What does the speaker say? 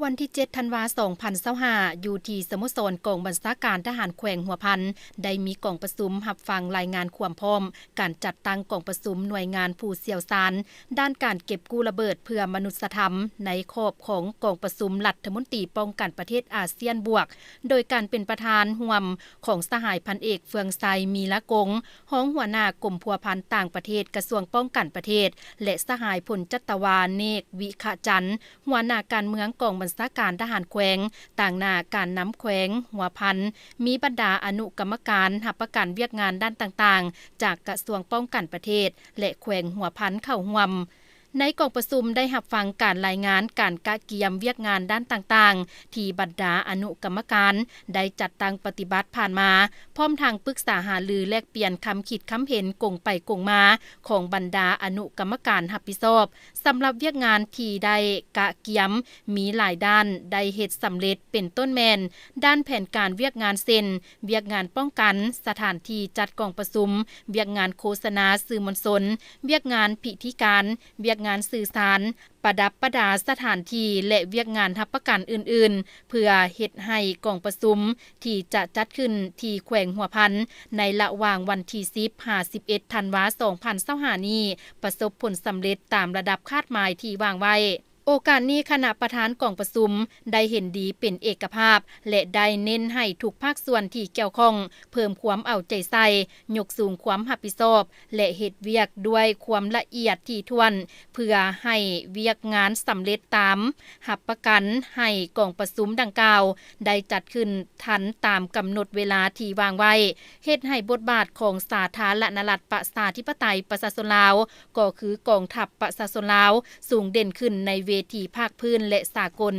ວັນທີເຈັດ ທັນວາ ສອງພັນຊາວຫ້າ ຢູ່ທີ່ສະໂມສອນກອງບັນຊາການທະຫານແຂວງຫົວພັນ ໄດ້ມີກອງປະຊຸມຮັບຟັງລາຍງານຄວາມພ້ອມການຈັດຕັ້ງກອງປະຊຸມໜ່ວຍງານຜູ້ຊ່ຽວຊານດ້ານການເກັບກູ້ລະເບີດເພື່ອມະນຸດສະທຳ ໃນຂອບຂອງກອງປະຊຸມລັດຖະມົນຕີປ້ອງກັນປະເທດອາຊຽນບວກ ໂດຍການເປັນປະທານຮ່ວມຂອງສະຫາຍພັນເອກ ເຟືອງໄຊ ມີລະກົງ ຮອງຫົວໜ້າກົມພົວພັນຕ່າງປະເທດ ກະຊວງປ້ອງກັນປະເທດ ແລະ ສະຫາຍ ພົນຈັດຕະວາ ເນກ ວິຂະຈັນ ຫົວໜ້າການເມືອງກອງບັນຊາການທະຫານແຂວງ, ຕາງໜ້າການນຳແຂວງຫົວພັນ, ມີບັນດາອະນຸກຳມະການຮັບປະກັນວຽກງານດ້ານຕ່າງໆ ຈາກກະຊວງປ້ອງກັນປະເທດ ແລະ ແຂວງຫົວພັນເຂົ້າຮ່ວມ. ໃນກອງປະຊຸມໄດ້ຮັບຟັງການລາຍງານການກະກຽມວຽກງານດ້ານຕ່າງໆ ທີ່ບັນດາອະນຸກຳມະການໄດ້ຈັດຕັ້ງປະຕິບັດຜ່ານມາ, ພ້ອມທັງປຶກສາຫາລືແລກປ່ຽນຄຳຄິດຄຳເຫັນກົງໄປກົງມາຂອງບັນດາອະນຸກຳມະການຮັບຜິດຊອບ ສຳລັບວຽກງານທີ່ໄດ້ກະກຽມມີຫຼາຍດ້ານໄດ້ເຮັດສຳເລັດ ເປັນຕົ້ນແມ່ນດ້ານແຜນການວຽກງານເຊັ່ນ ວຽກງານປ້ອງກັນ, ສະຖານທີ່ຈັດກອງປະຊຸມ, ວຽກງານໂຄສະນາສື່ມວນຊົນ, ວຽກງານພິທີການ, ວຽກງານສື່ສານ, ປະດັບປະດາສະຖານທີ່ ແລະ ວຽກງານຮັບປະກັນອື່ນໆ ເພື່ອເຮັດໃຫ້ກອງປະຊຸມທີ່ຈະຈັດຂຶ້ນທີ່ແຂວງຫົວພັນ ໃນລະຫວ່າງວັນທີສິບ ຫາ ສິບເອັດ ທັນວາ ສອງພັນຊາວຫ້າ ນີ້ ປະສົບຜົນສຳເລັດຕາມລະດັບຄາດໝາຍທີ່ວາງໄວ້. ໂອກາດນີ້ ຄະນະປະທານກອງປະຊຸມໄດ້ເຫັນດີເປັນເອກະພາບ ແລະ ໄດ້ເນັ້ນໃຫ້ທຸກພາກສ່ວນທີ່ກ່ຽວຂ້ອງເພີ່ມຄວາມເອົາໃຈໃສ່, ຍົກສູງຄວາມຮັບຜິດຊອບ ແລະ ເຮັດວຽກດ້ວຍຄວາມລະອຽດຖີ່ຖ້ວນ ເພື່ອໃຫ້ວຽກງານສຳເລັດຕາມຮັບປະກັນ, ໃຫ້ກອງປະຊຸມດັ່ງກ່າວໄດ້ຈັດຂຶ້ນທັນຕາມກຳນົດເວລາທີ່ວາງໄວ້, ເຮັດໃຫ້ບົດບາດຂອງສາທາລະນະລັດ ປະຊາທິປະໄຕ ປະຊາຊົນລາວ ກໍຄືກອງທັບປະຊາຊົນລາວ ສູງເດັ່ນຂຶ້ນໃນເວທີພາກພື້ນ ແລະ ສາກົນ.